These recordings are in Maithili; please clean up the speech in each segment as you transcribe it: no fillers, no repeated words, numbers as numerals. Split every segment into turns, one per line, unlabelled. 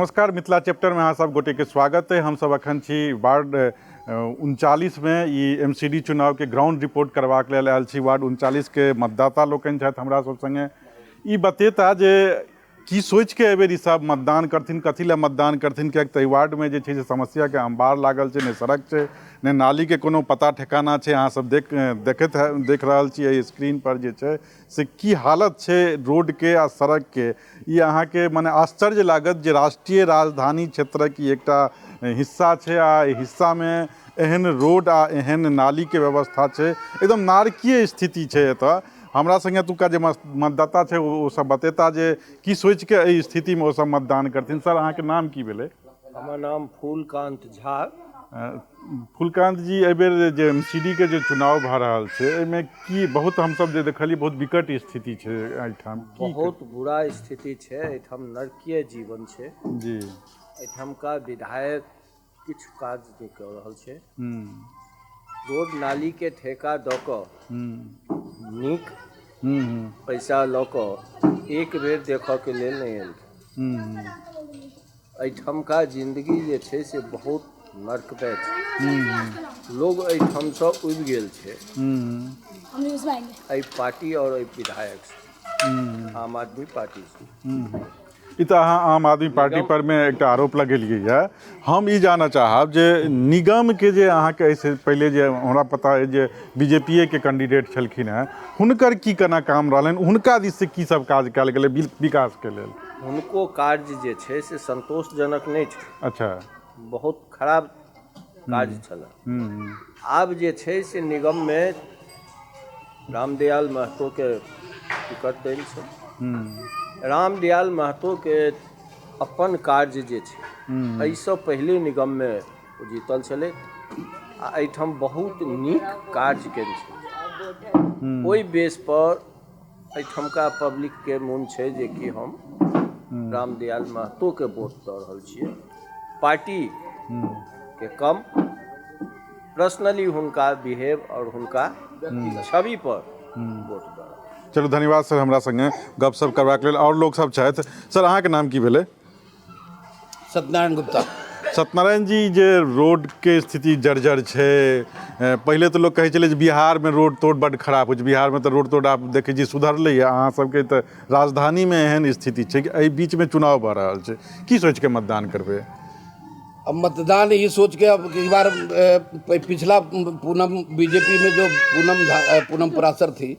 नमस्कार, मिथिला चैप्टर में अहाँ सब गोटे के स्वागत है। हम सब अखन छी वार्ड 39 में ई एमसीडी चुनाव के ग्राउंड रिपोर्ट करबाक लेल आयल छी। वार्ड 39 के मतदाता लोकनि छथि हमरा सब संगे, ई बतेता जे की सोचि के एहिबेर ई सब मतदान करथिन, कथी लए मतदान करथिन, किएक तऽ एहि वार्डमे जे छै से समस्याके अम्बार लागल छै, नहि सड़क छै, नहि नालीके कोनो पता ठेकाना छै। अहाँ सब देखैत देख रहल छी एहि स्क्रीन पर जे छै से की हालत छै रोडके आ सड़कके। ई अहाँके मने आश्चर्य लागत जे राष्ट्रीय राजधानी क्षेत्रक ई एकटा हिस्सा छै आ एहि हिस्सामे एहन रोड आ एहन नालीके व्यवस्था छै, एकदम नारकीय स्थिति छै एतऽ। हमरा संगे एतुका जे मतदाता छै ओ सब बतेता जे की सोचिके एहि स्थितिमे ओ सब मतदान करथिन। सर, अहाँके नाम की भेलै?
हमर नाम फूलकान्त झा।
फूलकान्त जी, एहिबेर जे एमसीडी के जे चुनाव भऽ रहल छै एहिमे की बहुत हमसब जे देखलियै बहुत विकट स्थिति छै एहिठाम।
बहुत बुरा स्थिति छै एहिठाम, नरकीय जीवन छै
जी।
एहिठामका विधायक किछु काज नहि कऽ रहल छै। रोड नालीके ठेका दऽ कऽ नीक पैसा लऽ कऽ एक बेर देखऽके लेल नहि एलखिन। एहिठामका जिन्दगी जे छै से बहुत नर्कमय छै। लोग एहिठामसँ उबि गेल छै एहि पार्टी आओर एहि विधायकसँ, आम आदमी पार्टीसँ।
ई तऽ अहाँ आम आदमी पार्टी पर मे एकटा आरोप लगेलियै यऽ। हम ई जानऽ चाहब जे निगमके जे अहाँके एहिसँ पहिले जे हमरा पता अइ जे बीजेपीए के कैंडिडेट छलखिन हेँ, हुनकर की केना काम रहलनि, हुनका दिससँ की सब काज कयल गेलै विकासके लेल?
हुनको कार्य जे छै से संतोषजनक नहि छै।
अच्छा।
बहुत खराब काज छलै। आब जे छै से निगममे रामदयाल महतोके टिकट देल छै। रामदयाल महतोके अपन कार्य जे छै एहिसँ पहिले निगममे ओ जीतल छलै आ एहिठाम बहुत नीक कार्य केने छै। ओहि बेसपर एहिठमका पब्लिकके मोन छै जे कि हम रामदयाल महतोके वोट दऽ रहल छियै, पार्टीके कम, पर्सनली हुनका बिहेव आओर हुनका छवि पर वोट दऽ रहल।
चलू धन्यवाद सर हमरा संगे गपशप करबाक लेल। आओर लोक सब छथि। सर, अहाँके नाम की भेलै?
सत्यनारायण गुप्ता।
सत्यनारायण जी, जे रोडके स्थिति जर्जर छै, पहिले तऽ लोक कहै छलै जे बिहारमे रोड तोड बड्ड खराब होइ छै, बिहारमे तऽ रोड तोड आब देखै छी सुधरलैए, अहाँ सबके तऽ राजधानीमे एहन स्थिति छै कि एहि बीचमे चुनाव भऽ रहल छै, की सोचिके मतदान करबै?
अब मतदान ये सोच के, अब की बार पिछला पूनम बीजेपी में जो पूनम झा, पूनम पराशर थी,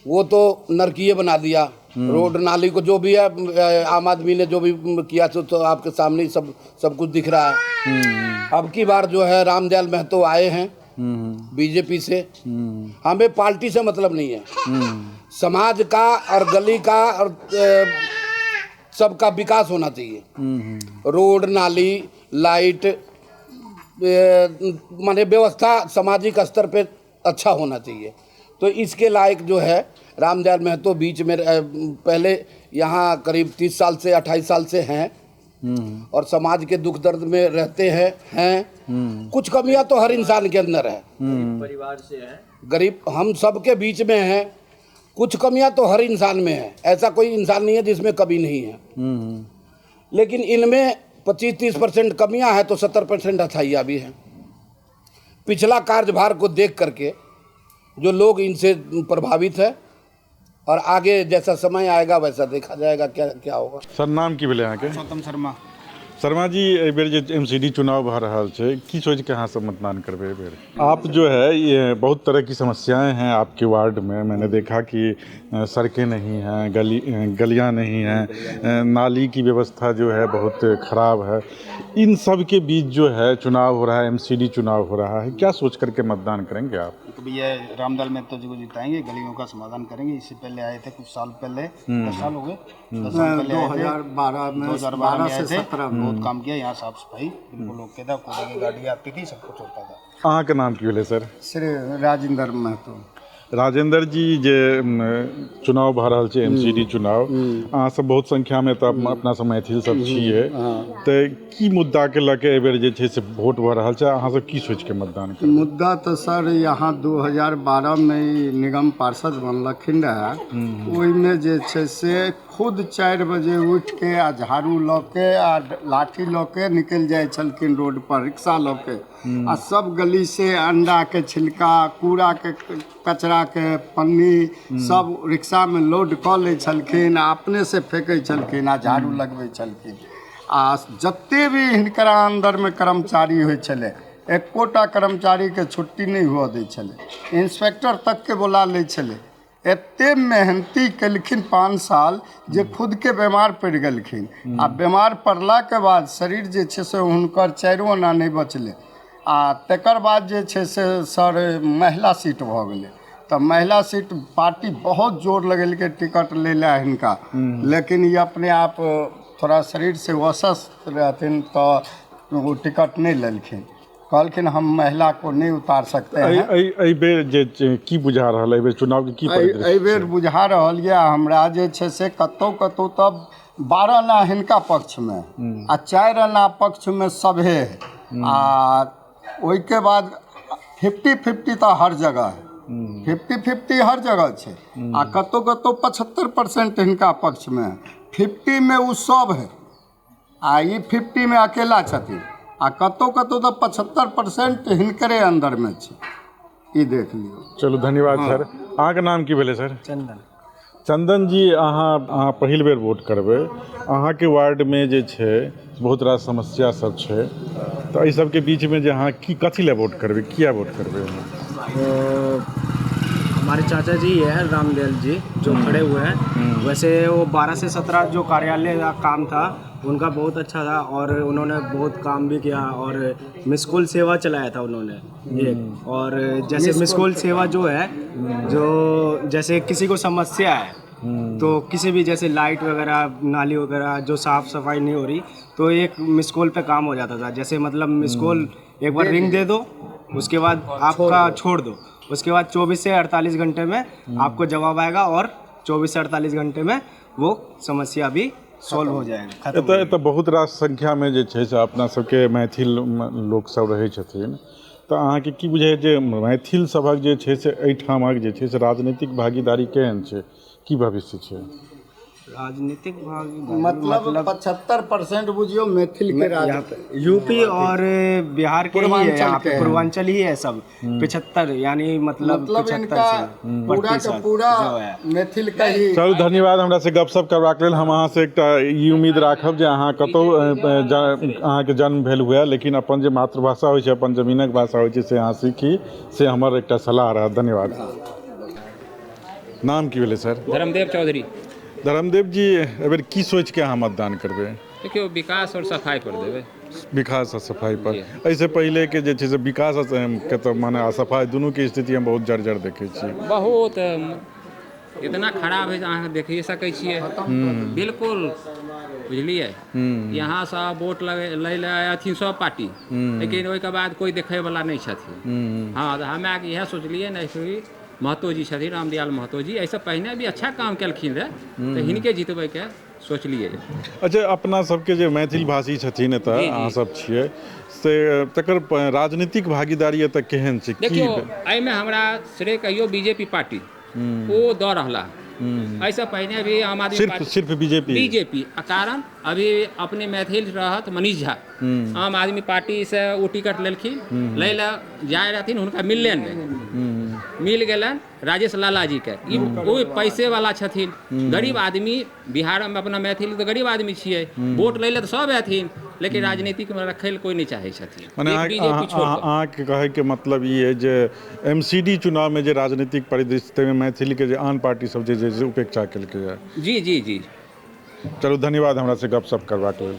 वो तो नरकीय बना दिया रोड नाली को। जो भी है आम आदमी ने जो भी किया तो आपके सामने ही सब सब कुछ दिख रहा है। अब की बार जो है रामदयाल महतो आए हैं बीजेपी से। हमें पार्टी से मतलब नहीं है, समाज का और गली का और सबका विकास होना चाहिए। रोड नाली लाइट माने व्यवस्था सामाजिक स्तर पे अच्छा होना चाहिए। तो इसके लायक जो है रामदयाल महतो बीच में पहले यहाँ करीब 30 साल से 28 साल से हैं और समाज के दुख दर्द में रहते हैं। कुछ कमियां तो हर इंसान के अंदर है,
परिवार से है,
गरीब हम सबके बीच में हैं, कुछ कमियां तो हर इंसान में है, ऐसा कोई इंसान नहीं है जिसमें कमी नहीं है। लेकिन इनमें 25-30% कमियां हैं तो 70% अच्छाइयाँ भी हैं। पिछला कार्यभार को देख करके जो लोग इनसे प्रभावित है और आगे जैसा समय आएगा वैसा देखा जाएगा क्या क्या होगा।
सर, नाम की भेलै अहाँके?
गौतम शर्मा।
शर्मा जी, एहिबेर जे एमसीडी चुनाव भऽ रहल छै, की सोचि के अहाँ सब मतदान करबै एहिबेर? आप जो है ये बहुत तरह की समस्याएं हैं आपके वार्ड में, मैंने देखा कि सड़कें नहीं हैं, गलियां नहीं हैं, नाली की व्यवस्था जो है बहुत ख़राब है। इन सब के बीच जो है चुनाव हो रहा है, एमसीडी चुनाव हो रहा है, क्या सोच करके मतदान करेंगे आप?
तो भैया रामदयाल महतो जी को जिताएंगे, गलियों का समाधान करेंगे। इससे पहले आए थे कुछ साल पहले, 10 साल हो गए, 10 साल पहले आए थे,
2012 में,
2012 में
12
आए
से
थे,
17
बहुत काम किया। यहाँ साफ सफाई बिल्कुल ओके था, कूड़े की गाड़ी आती थी, सब कुछ होता था।
अहाँके नाम की भेलै सर?
श्री राजेंद्र महतो।
राजेंद्र जी, जे चुनाव भऽ रहल छै, एमसीडी चुनाव, अहाँ सब बहुत संख्यामे तऽ अपना सब मैथिल सब छियै, तऽ की मुद्दाके लऽ के एहिबेर जे छै से वोट भऽ रहल छै? अहाँ सब की सोचिके मतदान करबै?
मुद्दा तऽ सर यहाँ 2012 में ई निगम पार्षद बनलखिन रहए, ओहिमे जे छै से खुद 4 बजे उठिके आ झाड़ू लऽ के आ लाठी लऽ के निकलि जाइ छलखिन रोड पर रिक्शा लऽ के, आ सब गली से अंडा के छिलका, कूड़ा के, कचरा के पन्नी सब रिक्शा में लोड कऽ लै छलखिन आ अपने से फेकै छलखिन आ झाड़ू लगबै छलखिन। आ जते भी हिनकरा अन्दरमे कर्मचारी होइ छलै, एकोटा कर्मचारीके छुट्टी नहि हुअ दै छलै, इंस्पेक्टर तकके बोला लै छलै। एते मेहनती केलखिन 5 साल जे खुदके बीमार पड़ि गेलखिन, आ बीमार पड़लाके बाद शरीर जे छै से हुनकर चारिओ आना नहि बचलै। आ तकर बाद जे छै से सर महिला सीट भऽ गेलै, तऽ महिला सीट पार्टी बहुत जोर लगेलकै टिकट लै लए हिनका, लेकिन ई अपने आप थोड़ा शरीर से अस्वस्थ रहथिन तऽ ओ टिकट नहि लेलखिन। कहलखिन, हम महिला को नहीं उतार सकते
एहि
हैं।
एहि एहि बेर जे जे की बुझा रहल एहि बेर चुनावके की परिदृश्य
एहि बेर
छै?
बुझा रहल यऽ हमरा जे छै से कतहु कतहु तऽ 12 आना हिनका पक्षमे आ 4 आना पक्षमे सभे है, आ ओहिके बाद 50-50 तऽ हर जगह है, 50-50 हर जगह छै, आ कतहु कतहु 75% हिनका पक्षमे है। 50मे ओ सब है आ ई 50मे अकेला छथिन, आ कतहु कतहु तऽ 75% हिनकरे अन्दरमे छै। ई देख लियौ।
चलू, धन्यवाद सर। अहाँके नाम की भेलै सर?
चंदन।
चंदन जी, अहाँ अहाँ पहिल बेर वोट करबै। अहाँके वार्डमे जे छै बहुत रास समस्या सब छै, तऽ एहि सबके बीचमे जे अहाँ की कथी लए वोट करबै, किया वोट करबै अहाँ?
हमारे चाचा जी है रामदयाल जी जो खड़े हुए हैं, वैसे वो 12 से 17 जो कार्यालय का काम था उनका बहुत अच्छा था और उन्होंने बहुत काम भी किया और मिस कॉल सेवा चलाया था उन्होंने एक। और जैसे मिस कॉल सेवा जो है, जो जैसे किसी को समस्या है तो किसी भी जैसे लाइट वगैरह, नाली वगैरह जो साफ़ सफाई नहीं हो रही, तो एक मिस कॉल पे काम हो जाता था। जैसे मतलब मिस कॉल एक बार रिंग दे दो, उसके बाद आपका छोड़ दो, उसके बाद 24 से 48 घंटे में आपको जवाब आएगा और 24 से 48 घंटे में वो समस्या भी सॉल्व हो जाएगा, खत्म हो।
एतऽ एतऽ बहुत रास संख्यामे जे छै से अपना सबके मैथिल लोकसब रहै छथिन, तऽ अहाँके की बुझाइए जे मैथिल सभक जे छै से एहिठामक जे छै से राजनीतिक भागीदारी केहन छै, की भविष्य छै?
राजनीतिक भागीदारी?
मतलब 75% बुझियौ मैथिल के राज।
यहाँ पे यूपी और बिहार के ही है।
पूर्वांचल
यहाँ
के
पे
हैं।
पूर्वांचल ही है सब, 75 यानी मतलब
मतलब
75
इनका
से
पूरा का
प्रतिशत
पूरा
जो है।
मैथिल का ही।
चलू, धन्यवाद हमरा से गपशप करबाक लेल। हम अहाँसँ एकटा ई उम्मीद राखब जे अहाँ कतहु अहाँके जन्म भेल हुए, लेकिन अपन जे मातृभाषा होइ छै, अपन जमीनक भाषा होइ छै, से अहाँ सीखी, से हमर एकटा सलाह रहत। धन्यवाद। नाम की भेलै सर?
धर्मदेव चौधरी।
धर्मदेव जी, एहिबेर की सोचि के अहाँ मतदान करबै?
देखियौ, विकास और सफाई पर देबै।
विकास आ सफाइ पर। एहिसँ पहिलेके जे छै से विकास के तऽ माने आ सफाइ दुनूके स्थिति हम बहुत जर्जर देखै छी।
बहुत इतना खराब है जे अहाँ देखिए सकै छियै बिल्कुल, बुझलियै? यहाँ सब वोट लगे लै लए अथिन सब पार्टी, लेकिन ओहिके बाद कोइ देखैवला नहि छथिन। हँ, तऽ हमे आके इएह सोचलियै ने कि महतो जी छथिन, रामदयाल महतो जी, एहिसँ पहिने भी अच्छा काम केलखिन रहए, तऽ हिनके जितबैके सोचलियै।
अच्छा, अपना सबके जे मैथिल भाषी छथिन एतऽ,
जी, जी।
अहाँ सब छियै, से तकर राजनीतिक भागीदारी एतऽ केहन छै की?
देखियौ, एहिमे हमरा श्रेय कहियौ बीजेपी पार्टी ओ दऽ रहला। एहिसँ पहिने भी आम आदमी
सिर्फ
पार्टी।
सिर्फ बीजेपी?
बीजेपी आ कारण अभी अपने मैथिल रहत मनीष झा, आम आदमी पार्टी से ओ टिकट लेलखिन, लै लए जाय रहथिन, हुनका मिलले नहि, मिल गेलनि राजेश लाला जी के। ई ओ पैसे वाला छथिन, गरीब आदमी बिहारमे अपना मैथिल तऽ गरीब आदमी छियै। वोट लै लए तऽ सब अथिन, लेकिन राजनीतिकमे रखै लए कोइ नहि चाहै छथिन।
मने
एक
अहाँ
बीजेपी छोड़ि कऽ।
अहाँके कहैके मतलब ई अइ जे एमसीडी चुनावमे जे राजनीतिक परिदृश्य, ताहिमे मैथिलीके जे आन पार्टी सब जे छै से उपेक्षा केलकैए?
जी जी जी
चलू, धन्यवाद हमरा से गपशप करबाक लेल।